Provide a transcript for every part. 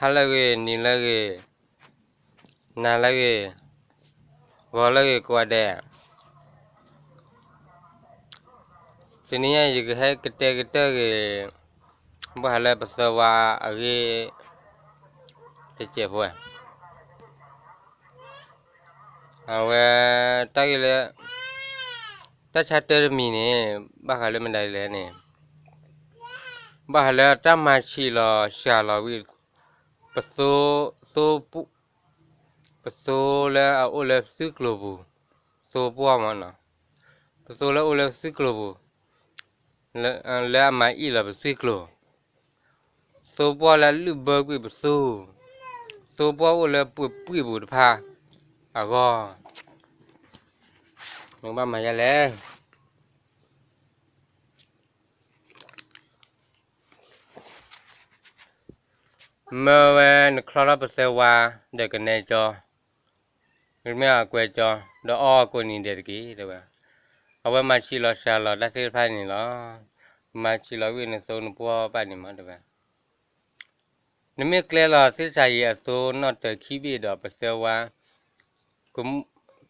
ဟါလၢအဂ့ၤ, နံၤလၢအဂ့ၤ, နၤလၢအဂ့ၤ, ဂီၤလၢအဂ့ၤကိးဂၤဒဲး. တနံၤညါအံၤ ယကဟဲကတဲာ်ကတီၤက့ၤ ဘၣ်ဃးလၢပသၢဝါအဂ့ၢ် တစဲးဖိဧါ. အဝဲ တၢ်ဂ့ၢ်လၢ တၢ်ဆါတၢတမံၤန့ၣ် ဘၣ်ဃးလၢမတၤဒ်လဲၣ်န့ၣ်, ဘၣ်ဃးလၢတၢ်မၤဆံးလီၤစှၤလီၤဝံၤ ပသိ သိ ပသိလၢအအိၣ်လၢသွံၣ်ကျိၤပူၤ, သိပှီၢ်မးနီၤ, ပသိလၢအအိၣ်လၢသွံၣ်ကျိၤပူၤ လၢ လၢအမၤအံၣ်လီၤပသွံၣ်ကျိၤ, သိပှီၢ်လၢအလုၢ်ဘၢကွံာ်ပသူ, သိပှီၢ်အိၣ်လၢပှဲၤပှံၢ်ပူၤတဖၣ်အဂီၢ်, နကဘၣ်မၤယါလဲၣ်. မၢဝဲနချီထီၣ်ပသၢဝါ ဒီးကနဲကၠီ, မ့ၢ်အကွဲကၠီ, ဒီးအီၣ်ကိးနံၤဒဲးတက့ၢ် တဲဝဲ. အဝဲမၤဆံးလီၤစှၤလီၤတၢ်သ့ၣ်တဖၣ်န့ၣ်လီၤ. မၤဆံးလီၤဝံၤနသိနပှီၢ်ဘၣ်န့ၣ်မး တဲဝဲ. နမ့ၢ်ကျဲလီၤသ့ၣ်စၤယံၤအသိနီၣ်တၢၤခံဘ့ၣ်ဒီးပသၢဝါ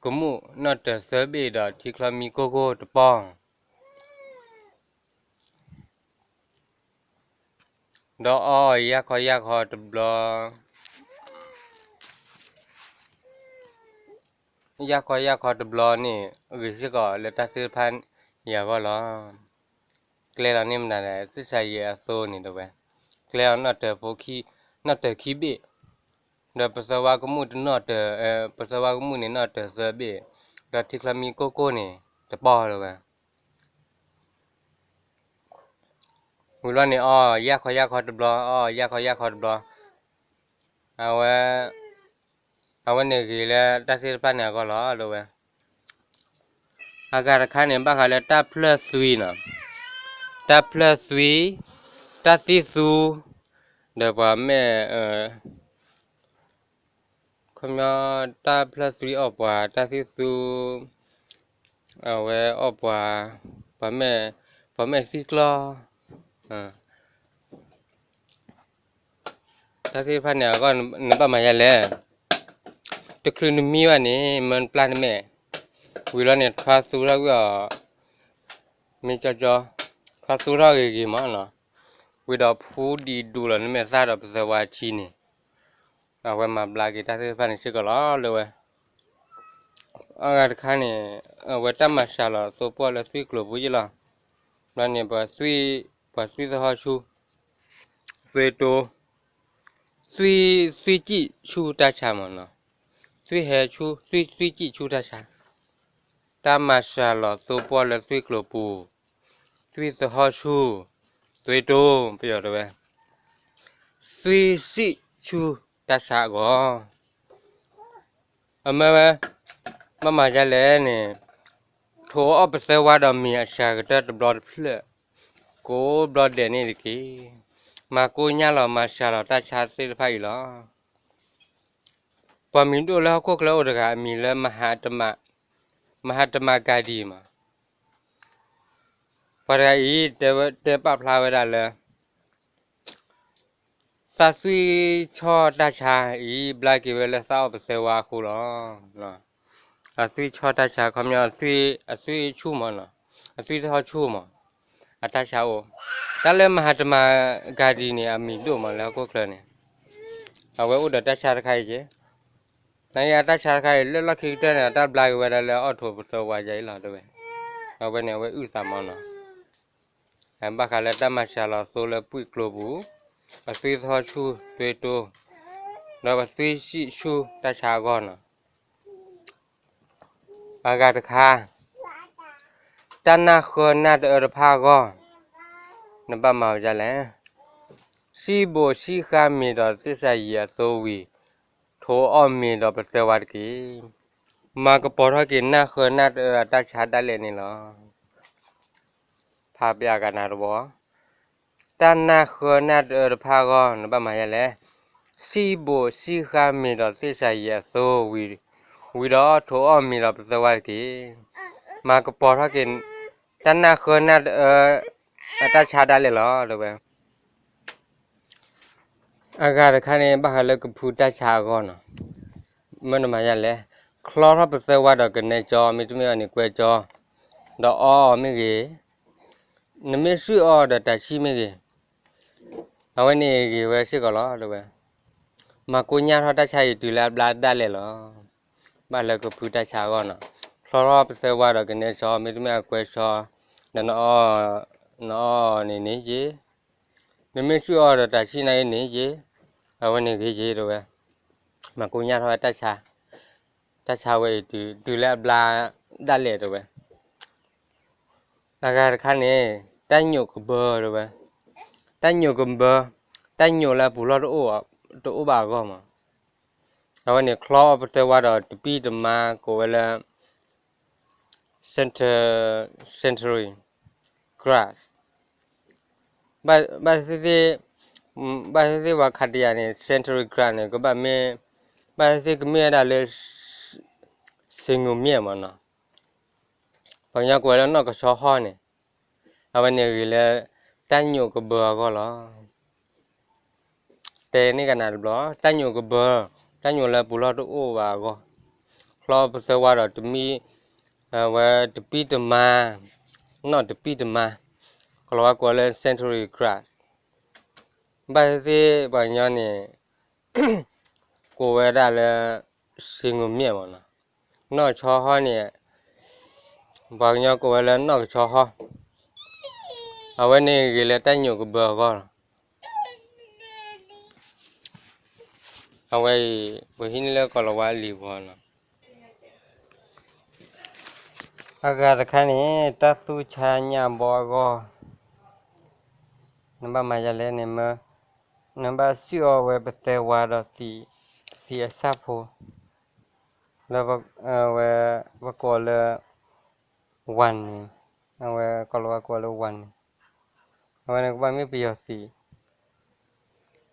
ကမူၣ်နီၣ်တၢၤသၢဘ့ၣ်ဒီးထံချီမံကိၢ်ကိၢ်တပီၢ် ဒီးအီၣ်ယၢ်ခီယၢ်ခီတဘျီ, ယၢ်ခီယၢ်ခီတဘျီန့ၣ် ဂ့ၤစ့ၢ်ကီးလၢတၢ်သ့ၣ်တဖၣ်အံၤအဂီၢ်လီၤ. ကျဲလီၤန့ၢ်မနုၤလဲၣ် သ့ၣ်စၤယံၤအသိန့ၣ် တဲဝဲ. ကျဲလီၤနီၣ်တၢၤဖိခံ, နီၣ်တၢၤခံဘ့ၣ်, ဒီးပသၢဝါကမူၣ်တနီၣ်တၢၤ, ပသၢဝါကမူၣ်န့ၣ်နီၣ်တၢၤသၢဘ့ၣ်, ဒီးထံချီမံကိၢ်ကိၢ်န့ၣ် တပီၢ် တဲဝဲ. ဝံၤဘျီန့ၣ် အီၣ်ယၢ်ခီယၢ်ခီတဘျီ, အီၣ်ယၢ်ခီယၢ်ခီတဘျီ, အဝဲ, အဝဲန့ၣ်ဂ့ၤလၢတၢ်သ့ၣ်တဖၣ်န့ၣ်အဂီၢ်လီၤ တဲဝဲ. အဂၤတခါန့ၣ် ဘၣ်ဃးလၢတၢ်ဖျၢၣ်သွံနီၤ, တၢ်ဖျၢၣ်သွံ, တၢ်သံၣ်သူ, ဒီးပှၤမ့ၢ် ခီပညီ တၢ်ဖျၢၣ်သွံအီၣ်ပှၤ တၢ်သံၣ်သူ, အဝဲအီၣ်ပှၤ, ပှၤမ့ၢ်, ပှၤမ့ၢ်သံကျီၢ်, တၢ်သ့ၣ်တဖၣ်န့ၣ်အဂီၢ် နဘၣ်မၤယါလဲၣ်. တချုးနမံဘၣ်န့ၣ် မၢနပျၢ်နမဲာ်, ဝံၤလီၤန့ၣ် ထွါသူထီၣ်ကွံာ်အီၤ, မ့ၢ်ကၠီကၠီ, ထွါသူထီၣ်ဂ့ၤဂ့ၤမးနီၤ, ဝံၤဒီးဖူဒံးဒူၣ်လီၤနမဲာ်သၣ်ဒီးပသၢဝါထံန့ၣ် အဝဲမၤဘျါက့ၤတၢ်သ့ၣ်တဖၣ်န့ၣ်စ့ၢ်ကီးလီၤ တဲဝဲ. အဂၤတခါန့ၣ် အဝဲတၢ်မၤစှၤလီၤသိပှီၢ်လၢသွံၣ်ကျိၤပူၤယ့ၣ်လီၤ. ဘျီန့ၣ် ပှၤသွံၣ်သဟီၣ်ဆူၣ်, သွံၣ်တိ, သွံၣ်, သွံၣ်စံၣ်ဆူၣ်တၢ်ဆါမးနီၤ, သွံၣ်ဟဲဆူၣ်, သွံၣ်, သွံၣ်စံၣ်ဆူၣ်တၢ်ဆါ, တၢ်မၤစှၤလီၤသိပှီၢ်လၢသွံၣ်ကျိၤပူၤ, သွံၣ်သဟီၣ်ဆူၣ်, သွံၣ်တိ, ပယီၤတဲဝဲ, သွံၣ်စံၣ်ဆူၣ်တၢ်ဆါအဂီၢ်, အမၢဝဲ, ဘၣ်မၤဒ်လဲၣ်န့ၣ်, ထိးအီၣ်ပသၢဝါဒီးမ့ၤအစှၤကတၢၢ်တဘျီတဖျၢၣ်, ကိးဘျီဒဲးန့ၣ်တက့ၢ်. မၤကိညၢ်လီၤမၤစှၤလီၤတၢ်ဆါသ့ၣ်တဖၣ်အံၤလီၤ. ပှၤမံၤဒိၣ်လၢဟီၣ်ခိၣ်ချၢအိၣ်တဂၤအမံၤလၢ မဟါတမၤ, မဟါတမၤဂၤဒံၤမး ပှၤတဂၤအံၤ တဲဝဲ, တဲပာ်ဖျါဝဲဒၣ်လၢ သးသွံၣ်ဆီၣ်တၢ်ဆါအံၤ ဘျါက့ၤဝဲလၢသးအီၣ်ပသၢဝါအဃိလီၤ. အသွံၣ်ဆီၣ်တၢ်ဆါ ခီပညီ အသွံၣ်ဆူၣ်မးနီၤ, အသွံၣ်သဟီၣ်ဆူၣ်မး, အတၢ်ဆါအိၣ်, တၢ်လၢမဟါတမၤဂၤဒံၤန့ၣ် အမံၤဒိၣ်မးလၢဟီၣ်ခိၣ်ချၢန့ၣ်, အဝဲအိၣ်ဒီးတၢ်ဆါတခါအံၤက့ၤ နအံၤအတၢ်ဆါတခါအံၤ လၢလီၢ်ခံကတၢၢ်န့ၣ် အတၢ်ဘျါက့ၤဝဲဒၣ်လၢအီၣ်ထိးပသၢဝါယါအံၤလီၤ တဲဝဲ. အဝဲန့ၣ် အဝဲအုၣ်သးမးနီၤ. ဘၣ်ဃးလၢတၢ်မၤစှၤလီၤသိလၢသွံၣ်ကျိၤပူၤ, အသွံၣ်သဟီၣ်ဆူၣ်သွံၣ်တိ, ဒီးအသွံၣ်စံၣ်ဆူၣ်တၢ်ဆါအဂီၢ်နီၤ. အဂၤတခါ, တၢ်နၢ်ဃၢနၢ်တအၢတဖၣ်အဂီၢ်, နဘၣ်မၤဝဲဒ်လဲၣ်. စံၣ်ဘိးစံၣ်ဃါမ့ၤဒီးသ့ၣ်စၤယံၤအသိဝံၤ, ထိးအီၣ်မ့ၤဒီးပသၢဝါတက့ၢ်. မၤကပီၤထီၣ်က့ၤနၢ်ဃၢနၢ်တအၢအတၢ်ဆါဒၣ်လဲာ်န့ၣ်လီၤ. ဖးပျၢ်ကနၤတဝီ, တၢ်နၢ်ဃၢနၢ်တအၢတဖၣ်အဂီၢ် နဘၣ်မၤဒ်လဲၣ်. စံၣ်ဘိးစံၣ်ဃါမ့ၤဒီးသ့ၣ်စၤယံၤအသိဝံၤ, ဝံၤဒီးထိးအီၣ်မ့ၤဒီးပသၢဝါတက့ၢ်. မၤကပီၤထီၣ်က့ၤ တၢ်နၢ်ဃၢနၢ်တအၢအတၢ်ဆါဒၣ်လဲာ်လီၤ တဲဝဲ. အဂၤတခါန့ၣ် ဘၣ်ဃးလၢကဖုတၢ်ဆါအဂီၢ်နီၤ, မ့ၢ်နမၤယၤလဲၣ်, ချီထီၣ်ပသၢဝါဒီးကနဲကၠီ, မ့တမ့ၢ်အီၤန့ၣ်ကွဲကၠီ, ဒီးအီအီၤမ့ၢ်ဂ့ၤ, နမ့ၢ်ဆူၣ်အီၤဒီးတၢ်ဆံၣ်မ့ၢ်ဂ့ၤ, အဝဲန့ၣ်ဂ့ၤဝဲစ့ၢ်ကီးလီၤ တဲဝဲ. မၤကိညၢ်ထီၣ်တၢ်ဆါအံၤတုၤလၢအဘျါဒၣ်လဲာ်လီၤ. ဘၣ်လၢကဖုတၢ်ဆါအဂီၢ်နီၤ, ချီထီၣ်ပသၢဝါဒီးကနဲကၠီ, မ့တမ့ၢ်အီၤကွဲကၠီ, ဒီးနအီအီၤန့ၣ်န့ၣ်ယ့ၢ်, နမ့ၢ်ဆူၣ်အီၤဒီးတၢ်ဆံၣ်န့ၣ်န့ၣ်ယ့ၢ်, အဝဲန့ၣ်ဂ့ၤယ့ၢ် တဲဝဲ. မၤကိညၢ်ထီၣ်ဝဲ တၢ်ဆါဝဲအံၤတုၤလၢအဘျါဒၣ်လဲာ် တဲဝဲ. အဂၤတခါန့ၣ် တၢ်ညိးကဘၢ တဲဝဲ, တၢ်ညိးကဘၢ, တၢ်ညိးလၢအပူၤလီၢ်တအိၣ်ဘၣ်အဂီၢ်မး, အဝဲန့ၣ်ချီအီၣ်ပသၢဝါဒီး တပံၢ်တမါ ကိးဝဲလၢ century grass, ဘၣ်သ့ၣ်သ့ၣ်, ဘၣ်သ့ၣ်သ့ၣ်ပှၤခးတယၤန့ၣ် century grass န့ၣ် ကဘၣ်မ့ၢ်, ဘၣ်သ့ၣ်သ့ၣ်ကမ့ၢ်ဝဲဒၣ်လၢ ဆ့ငိၤမၠဲၣ်မးနီၤ, ပှၤကညီကိးဝဲလၢနီၣ်ကဆီဟီၣ်န့ၣ်, အဝဲန့ၣ်ဂ့ၤလၢတၢ်ညိးကဘၢအဂီၢ်လီၤ. တဲန့ၢ်ကနၤတဘျီ, တၢ်ညိးကဘၢ, တၢ်ညိးလၢပူၤလီၢ်တအိၣ်ဘၣ်အဂီၢ်, ချီပသၢဝါဒီးတမံ, ဝဲတပံၢ်တမါ, နီၣ်တပံၢ်တမါ, ကလီၤဝါကိးလၢ century grass, ဘၣ်သ့ၣ်သ့ၣ်ပှၤကညီန့ၣ် ကိးဝဲဒၣ်လၢ ဆ့ငိၤမၠဲၣ်မးနီၤ, နီၣ်ကဆီဟီၣ်န့ၣ် ပှၤကညီကိးဝဲလၢနီၣ်ကဆီဟီၣ်, အဝဲန့ၣ်ဂ့ၤလၢတၢ်ညိးကဘၢအဂီၢ်လီၤ. အဝဲအံၤ ပဟံးန့ၢ်လၢကီၢ်လီၤဝါအလံာ်ပူၤလီၤ. အဂၤတခါန့ၣ် တၢ်သူၣ်ဆါညၣ်ဘီအဂီၢ်, နဘၣ်မၤယၤလဲၣ်န့ၣ်, နဘၣ်ဆူၣ်အီၤဝဲပသၢဝါဒီးသံး, သံးအဆၣ်ဖိ လၢဝဲပကိးလၢ ဝၣ်န့ၣ်, အဝဲကီၢ်လီၤဝါကိးလၢဝၣ်န့ၣ်, အဝဲန့ၣ်ကဘၣ်မ့ၢ်ပယီၤသံး,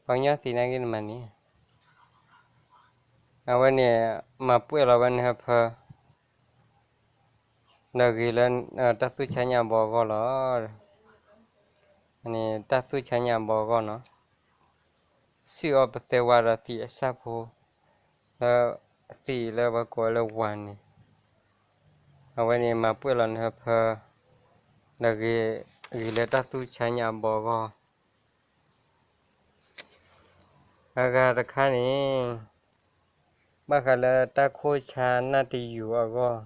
ပှၤကညီသံးနာ်က့နမၤန့ၣ်, အဝဲန့ၣ် မၤပှဲၢ်လီၤဝဲနဟၢဖၢ ဒီးဂ့ၤလၢတၢ်သူၣ်ဆါညၣ်ဘီအဂီၢ်လီၤ. န့ၣ်တၢ်သူၣ်ဆါညၣ်ဘီအဂီၢ်နီၤ, ဆူၣ်အီၤပသၢဝါဒီးသံးအဆၣ်ဖိ, လၢသံးလၢပှၤကိးလၢဝၣ်န့ၣ်, အဝဲန့ၣ်မၤပှဲၢ်လီၤနဟၢဖၢ, ဒီးဂ့ၤလၢတၢ်သူၣ်ဆါညၣ်ဘီအဂီၢ်. အဂၤတခါန့ၣ် ဘၣ်ဃးလၢတၢ်ခိၣ်ဆါနၢ်တယူာ်အဂီၢ်,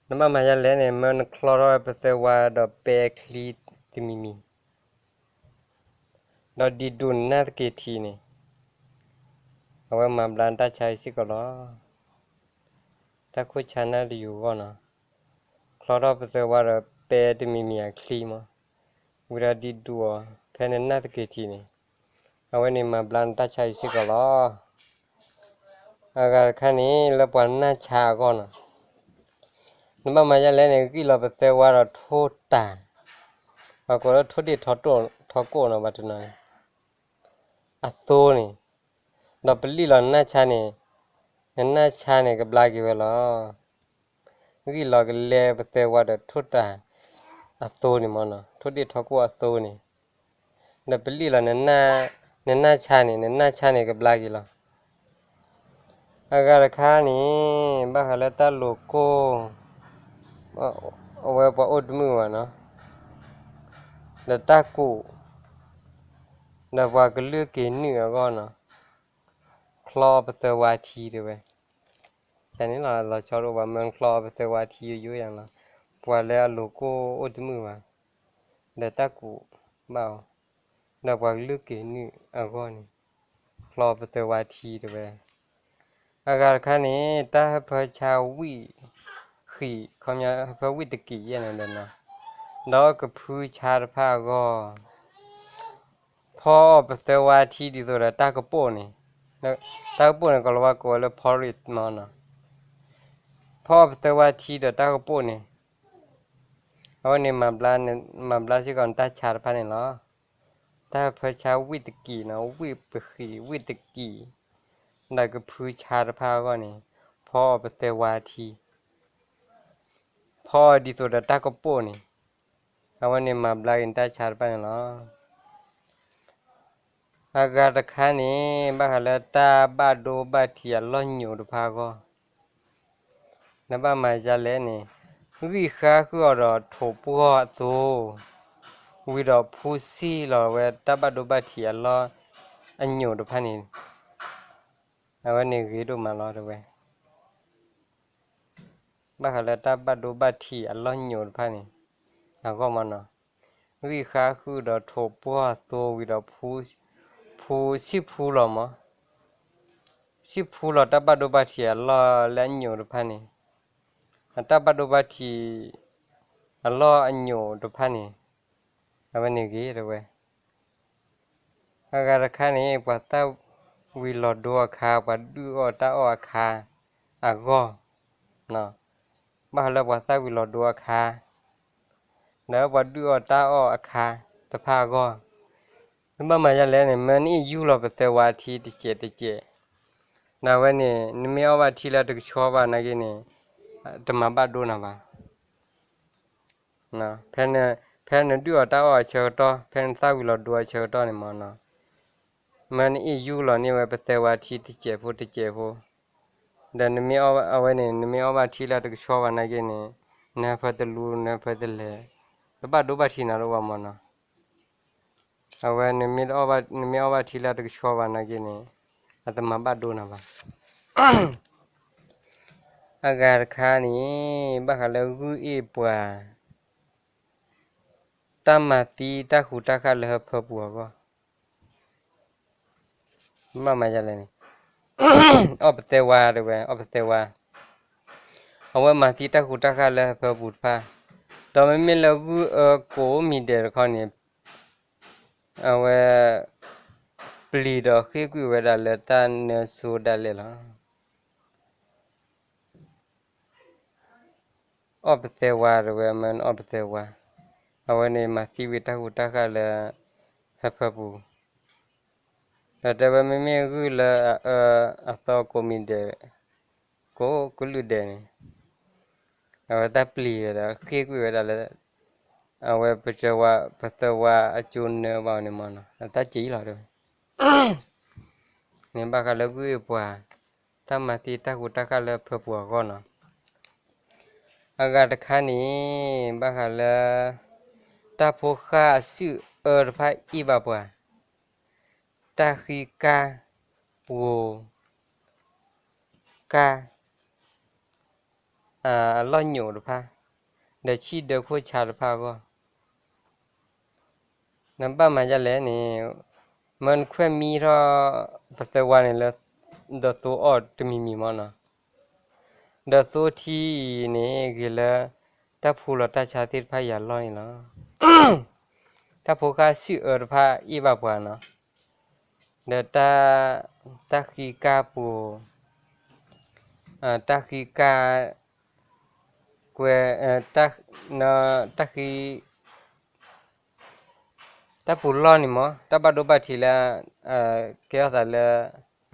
နဘၣ်မၤယၤလဲၣ်န့ၣ် မ့ၢ်နချီထီၣ်ဝဲပသၢဝါဒီးပဲချံတမံၤမံၤ, ဒီးဒံးဒိၣ်နနၢ်သက့ၤထံးန့ၣ်, အဝဲမၤဘျါနတၢ်ဆါအံၤစ့ၢ်ကီးလီၤ. တၢ်ခိၣ်ဆါနၢ်တယူာ်အဂီၢ်နီၤ, ချီထီၣ်ပသၢဝါဒီးပဲတမံၤမံၤအချံမး, ဝံၤဒီးဒံးဒိၣ်အီၤ ဖဲနနၢ်သက့ၤထံးန့ၣ်, အဝဲန့ၣ်မၤဘျါနတၢ်ဆါအံၤစ့ၢ်ကီးလီၤ. အဂၤတခါန့ၣ် လၢပှၤနၢ်ဆါအဂီၢ်နီၤ, နဘၣ်မၤယၤလဲၣ်န့ၣ် ဂံၢ်လီၤပသၢဝါဒီးထိၣ်တၢ်, ပှၤကိးလၢထိၣ်ဒ့ၣ်ထီကိၣ်နီၤ ဘၣ်တနီၤန့ၣ် အသိန့ၣ်, ဒီးပလံၣ်လီၤနနၢ်ဆါန့ၣ်, နနၢ်ဆါန့ၣ်ကဘျါက့ၤဝဲလီၤ. ဂံၢ်လီၤကလဲပသၢဝါဒီးထိၣ်တၢ်အသိန့ၣ်မ့ၢ်နီၤ, ထိၣ်ဒ့ၣ်ထီကိၣ်အသိန့ၣ်, ဒီးပလံၣ်လီၤ နနၢ်ဆါန့ၣ်, နနၢ်ဆါန့ၣ်ကဘျါက့ၤလီၤ. အဂၤတခါန့ၣ် ဘၣ်ဃးလၢတၢ်လိၤကိၢ်, အဝဲပှၤအိၣ်တမုာ်ဘၣ်နီၤ, ဒီးတၢ်ကူး, ဒီးပှၤကလုၢ်က့ၤနုာ်အဂီၢ်နီၤ, ချီပသၢဝါထံတဲဝဲ. န့ၣ်လီၤ လီၤဆီတအိၣ်ဘၣ် မ့ၢ်ချီပသၢဝါထံယိယိယၤလီၤ. ပှၤလၢအလိၤကိၢ်အိၣ်တမုာ်ဘၣ်, ဒီးတၢ်ကူးဘၣ်အီၤ, ဒီးပှၤကလုၢ်က့ၤနုာ်အဂီၢ်န့ၣ်, ချီပသၢဝါထံတဲဝဲ. အဂၤတခါန့ၣ် တၢ်ဟၢဖၢဆါဝံၣ်ဃံး, ခီပညီဟၢဖၢဝံၣ်တကံးယဲၢ်န့ၣ်ဒီးနီၤ, ဒီးကဖုဆါတဖၣ်အဂီၢ် ဖီအီၣ်ပသၢဝါထံဒ်သိးဒီးတၢ်ကပိာ်န့ၣ်, တၢ်ကပိာ်န့ၣ် ကီၢ်လီၤဝါကိးဝဲလၢ porridge မ့ၢ်နီၤ. ဖီအီၣ်ပသၢဝါထံဒီးတၢ်ကပိာ်န့ၣ်, အဝဲန့ၣ် မၤဘျါစ့ၢ်ကီးနတၢ်ဆါတဖၣ်န့ၣ်လီၤ. တၢ်ဟၢဖၢဆါဝံၣ်တကံးနီၤ, ဝံၣ်ပဃံး, ဝံၣ်တကံး, ဒီးကဖုဆါတဖၣ်အဂီၢ်န့ၣ်, ဖီအီၣ်ပသၢဝါထံ, ဖီအီၣ်ဒ်သိးဒီးတၢ်ကပိာ်န့ၣ်, အဝဲန့ၣ်မၤဘျါက့ၤနတၢ်ဆါတဖၣ်န့ၣ်လီၤ. အဂၤတခါန့ၣ် ဘၣ်ဃးလၢတၢ်ဘၣ်ဒိဘၣ်ထံးအလီၢ်ညိးတဖၣ်အဂီၢ်, နဘၣ်မၤဒ်လဲၣ်န့ၣ်, ဂံၢ်ဃါဃုာ်အီၤဒီးထိးပှီၢ်အသိ, ဝံၤဒီးဖှူဆံၣ်လီၤဝဲတၢ်ဘၣ်ဒိဘၣ်ထံးအလီၢ်အညိးတဖၣ်န့ၣ်, အဝဲန့ၣ်ဂ့ၤဒိၣ်မးလီၤတဲဝဲ. ဘၣ်ဃးလၢတၢ်ဘၣ်ဒိဘၣ်ထံးအလီၢ်ညိးတဖၣ်န့ၣ် အဂီၢ်မးနီၤ, ဂံၢ်ဃါဃုာ်ဒီးထိးပှီၢ်အသိဝံၤဒီး ဖှူဆံၣ်ဖှူလီၤမး, ဆံၣ်ဖှူလီၤတၢ်ဘၣ်ဒိဘၣ်ထံးအလီၢ်လၢအညိးတဖၣ်န့ၣ်, အတၢ်ဘၣ်ဒိဘၣ်ထံးအလီၢ်အညိးတဖၣ်န့ၣ်, အဝဲန့ၣ်ဂ့ၤတဲဝဲ. အဂၤတခါန့ၣ် ပှၤသၣ်ဝံၤလီၤဒိအခါ, ပှၤဒုၣ်အီၣ်တၢ်အီၣ်အခါအဂီၢ်, ဘၣ်ဃးလၢပှၤသၣ်ဝံၤလီၤဒိအခါ, ဒီးပှၤဒုၣ်အီၣ်တၢ်အီၣ်အခါတဖၣ်အဂီၢ်, နဘၣ်မၤဒ်လဲၣ်န့ၣ် မၢနအ့ၣ်ယူၢ်လီၤပသၢဝါထံတစဲးတစဲး, ဒီးအဝဲန့ၣ် နမ့ၢ်အီၣ်ဘၣ်ထံလၢတကဆှီဘၣ်နာ်က့န့ၣ်, တမၤဘၣ်ဒိနၤဘၣ်. ဖဲနဒုၣ်အီၣ်တၢ်အီၣ်အဆၢကတီၢ်, ဖဲနသၣ်ဝံၤလီၤဒိအဆၢကတီၢ်န့ၣ်မး, မၢနအ့ၣ်ယူၢ်လီၤန့ၢ်ဝဲပသၢဝါထံတစဲးဖိတစဲးဖိ, ဒီးအဝဲန့ၣ် နမ့ၢ်အီၣ်ဘၣ်ထံလၢတကဆှီဘၣ်နာ်က့န့ၣ်, နဟၢဖၢတလူ နဟၢဖၢတလဲၤ, တဘၣ်ဒိဘၣ်ထံးနၤတအိၣ်ဘၣ်မးနီၤ. အဝဲ နမ့ၢ်အီၣ်ဘၣ်ထံလၢတကဆှီဘၣ်နာ်က့န့ၣ်, အတမၤဘၣ်ဒိနၤဘၣ်. အဂၤတခါန့ၣ် ဘၣ်ဃးလၢဂုၢ်အ့ၣ်ပှၤ တၢ်မၤသံတၢ်ဃူတၢ်ဃာ်လၢဟၢဖၢပူၤအဂီၢ်, ဘၣ်မၤဒ်လဲၣ်န့ၣ်, အီၣ်ပသၢဝါတဲဝဲ, အီၣ်ပသၢဝါ, အဝဲမၤသံတၢ်ဃူတၢ်ဃာ်လၢဟၢဖၢပူၤတဖၣ်, ဒီးမ့မ့ၢ်လၢဂုၢ်အၢကိးမံၤဒဲးတခီန့ၣ်, အဝဲ ပျံၤဒီးဃ့ၢ်ကွံာ်ဝဲဒၣ်လၢတၢ်နၢဆိဒၣ်လဲာ်လီၤ. အီၣ်ပသၢဝါတဲဝဲ, မၢနအီၣ်ပသၢဝါ, အဝဲန့ၣ်မၤသံဝံၤတၢ်ဃူတၢ်ဃာ်လၢ ဟၢဖၢပူၤ, ဒီးတဲဝဲမ့မ့ၢ်ဂုၢ်လၢအအၢအသီကိးမံၤဒဲး, ကိးကလုာ်ဒဲးန့ၣ်, အဝဲတၢ်ပျံၤဝဲဒီးဃ့ၢ်ကွံာ်ဝဲဒၣ်လၢ အဝဲပသၢဝါအကၠိနၢဘၣ်အီၤန့ၣ်မးနီၤ, အတၢ်စံးလီၤတဲဝဲ. န့ၣ်ဘၣ်ဃးလၢဂုၢ်အ့ၣ်ပှၤ တၢ်မၤသံတၢ်ဃူတၢ်ဃာ်လၢဟၢဖၢပူၤအဂီၢ်နီၤ. အဂၤတခါန့ၣ် ဘၣ်ဃးလၢ တၢ်ဖိဃၢ်အစုၣ်အၢတဖၣ်အ့ၣ်ဘၣ်ပှၤ, တၢ်ဃံကၢ်ပူၤ ကၢ် အလီၢ်ညိးတဖၣ်, ဒီးဆံၣ်ဒၢခိၣ်ဆါတဖၣ်အဂီၢ်, နဘၣ်မၤဒ်လဲၣ်န့ၣ်, မၢနခွဲးမံထီၣ်ပသၢဝါန့ၣ်လၢ ဒီးသိအီၣ်တမံၤမံၤမးနီၤ. ဒီးသိထံအံၤန့ၣ် ဂ့ၤလၢ တၢ်ဖှူလီၤတၢ်ဆါသ့ၣ်တဖၣ်အံၤအလီၢ်န့ၣ်လီၤ. တၢ်ဖိဃၢ်စုၣ်အၢတဖၣ်အ့ၣ်ဘၣ်ပှၤနီၤ, ဒီး တၢ်ဃံကၢ်ပူၤ, တၢ်ဃံကၢ်, ကွဲ, တၢ်ဃံ, တၢ်ပူၤလီၢ်န့ၣ်မး တၢ်ဘၣ်ဒိဘၣ်ထံးလၢ ကဲထီၣ်သးလၢ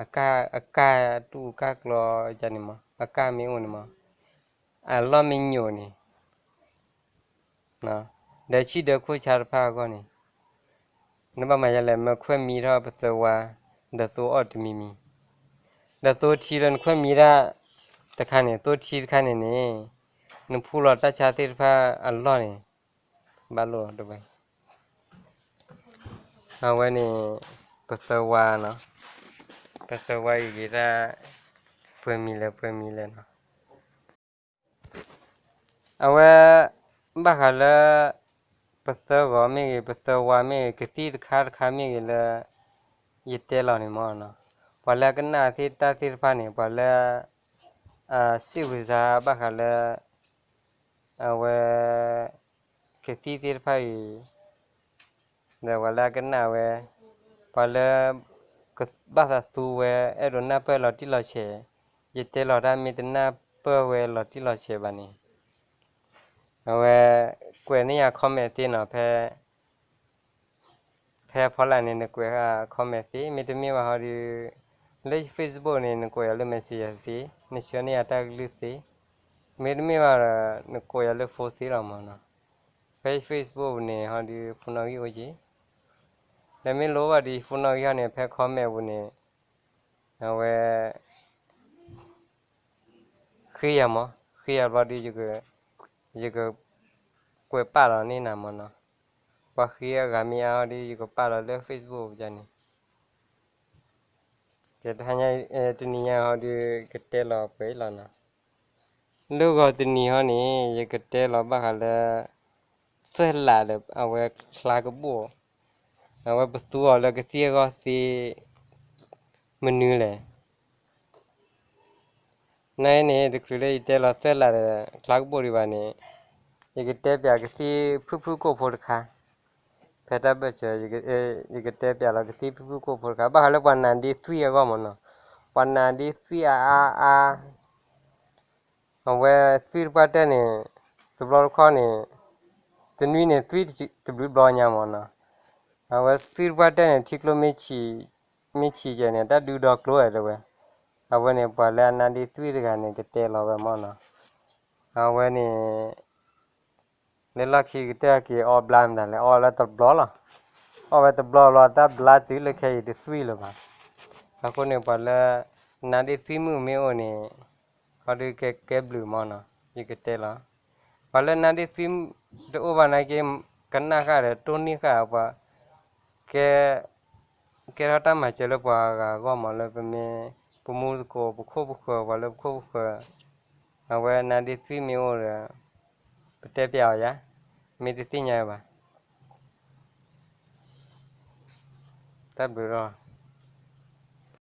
အကၢ်တူၢ်ကၢ်ကျီယါန့ၣ်မး အကၢ်မ့ၢ်အိၣ်န့ၣ်မး အလီၢ်မ့ၢ်ညိးန့ၣ် ဒီးဆံၣ်ဒၢခိၣ်ဆါတဖၣ်အဂီၢ်န့ၣ် နဘၣ်မၤယါလဲၣ် မၢခွဲးမံထီၣ်ပသၢဝါ ဒီးသိအီၣ်တမံၤမံၤ, ဒီးသိထံလၢနခွဲးမံတၢ်တခါန့ၣ် သိထံတခါန့ၣ်န့ၣ် နဖှူလီၤတၢ်ဆါသ့ၣ်တဖၣ်အလီၢ်န့ၣ် ဘၣ်လိၣ်တဝဲ အဝဲန့ၣ် ပသၢဝါနီၤ, ပသၢဝါအံၤဂ့ၤဒၣ် ပှဲၤမံၤလၢပှဲၤမံၤလဲၣ်နီၤ. အဝဲ ဘၣ်ဃးလၢ ပသၢဂီၤမ့ၢ်ဂ့ၤ ပသၢဝါမ့ၢ်ဂ့ၤ ကသံၣ်တခါတခါမ့ၢ်ဂ့ၤလၢ ယတဲလီၤန့ၣ်မ့ၢ်နီၤ, ပှၤလၢအကနၣ်သ့ၣ်တၢ်သ့ၣ်တဖၣ်န့ၣ် ပှၤလၢ စံးဝံၤစါဘၣ်ဃးလၢ အဝဲ ကသံၣ်သ့ၣ်တဖၣ်အံၤ ဒီးပှၤလၢအကနၣ်ဝဲ ပှၤလၢ ကဘၣ်သးသူဝဲ အဲၣ်ဒိးနၢ်ပၢၢ်လီၤတံၢ်လီၤဆဲး, ယတဲလီၤတၢ်မ့ၢ်တနၢ်ပၢၢ်ဝဲလီၤတံၢ်လီၤဆဲးဘၣ်န့ၣ် အဝဲ ကွဲးန့ၢ်ယၤ comment သ့နီၤ, ဖဲ ဖဲအဖီလာ်န့ၣ် နကွဲး comment သ့, မ့တမ့ၢ်ဘၣ်ဟီဒီး လၢ Facebook န့ၣ် နကွဲးယၤလၢ Messenger သ့, နဆှၢန့ၢ်ယၤတၢ်ကလုၢ်သ့, မ့တမ့ၢ်ဘၣ်ဒီး နကွဲးယၤလၢ phone သ့လီၤမ့ၢ်နီၤ. ဖဲ Facebook န့ၣ်ဟီဒီး ဖိနီၣ်ဂံၢ်အိၣ်က့ၤ, နမ့ၢ်လိၣ်ဘၣ်ဒီးယဖိနီၣ်ဂံၢ်ဟီန့ၣ် ဖဲ comment ပူၤန့ၣ် အဝဲ ဃ့ယၤမး, ဃ့ယၤဘျီဒီး ယကကွဲးပာ်လီၤန့ၢ်နၤမးနီၤ. ပှၤဃ့အဂၤမ့ၢ်အါဟီဒီး ယကပာ်လီၤလၢ Facebook ပူၤန့ၣ် တနံၤညါဟီဒီး ကတဲလီၤပှဲၤလီၤနီၤ. လၢဂီၤတနံၤဟီန့ၣ် ယကတဲလီၤဘၣ်ဃးလၢ သၢလးဒီး အဝဲချါကဘိၣ်, အဝဲပသူအီၤလၢကသံၣ်အဂီၢ်သ့ မနုၤလဲၣ်. နန့ၣ် တချုးလၢယတဲလီၤသၢလးဒီး ချါကဘိၣ်ဒံးဘၣ်န့ၣ် ယကတဲပၠးကသံၣ်ဖုၣ်ဖုၣ်ကိာ်ဖိတခါ, ဖဲတၢ်ဘၢၣ်စၢၤ ယကတဲပၠးလီၤကသံၣ်ဖုၣ်ဖုၣ်ကိာ်ဖိတခါ ဘၣ်ဃးလၢပှၤနါဒ့သွံၣ်အဂီၢ်မးနီၤ. ပှၤနါဒ့သွံၣ်အါအါအါ အဝဲသွံၣ်တပှၢ်တၢၢ်န့ၣ် တဘျီတခီၣ်န့ၣ် တနွံန့ၣ်သွံၣ်တဘျုးဘျီညါမးနီၤ. အဝဲသွံၣ်တပှၢ်တၢၢ်န့ၣ် ထံကျိမ့ၢ်ဆံးကဲန့ၣ် တၢ်ဒုးဒီကျိဝဲတဲဝဲ. အဝဲန့ၣ် ပှၤလၢအနါဒ့သွံၣ်တဂၤန့ၣ် ကတဲလီၤဝဲမးနီၤ. အဝဲန့ၣ် လၢလီၢ်ခံကတၢၢ်က့ၤအီဘျါမတၤလဲၣ်, အီလၢတဘျီလီၤ. အီဝဲတဘျီလီၤ တၢ်ဘျါတုၤလၢခဲအံၤတသွံၣ်လၢၤဘၣ်. အဃိန့ၣ် ပှၤလၢ နါဒ့သွံၣ်မုၣ်မ့ၢ်အိၣ်န့ၣ် ခီဒုးကဲကဲဘျုးမးနီၤ ယကတဲလီၤ. ပှၤလၢနါဒ့သွံၣ်တအိၣ်ဘၣ်နာ်က့ ကနၣ်ဃာ်ဒီးတိၢ်နီၣ်ဃာ်ပှၤ ကဲ ကဲထီၣ်တၢ်မၤစၢၤလၢပှၤဂၤအဂီၢ်မး လၢပမ့ၢ် ပမူသကိး ပခိၣ်ပဃၢၤ ပှၤလၢပခိၣ်ပဃၢၤ အဝဲနါဒ့သွံၣ်မ့ၢ်အိၣ်ဒီး ပတဲပၠးအီၤယါ, မ့ၢ်တသ့ၣ်ညါဘၣ်. တၢ်ဘျုးလီၤ.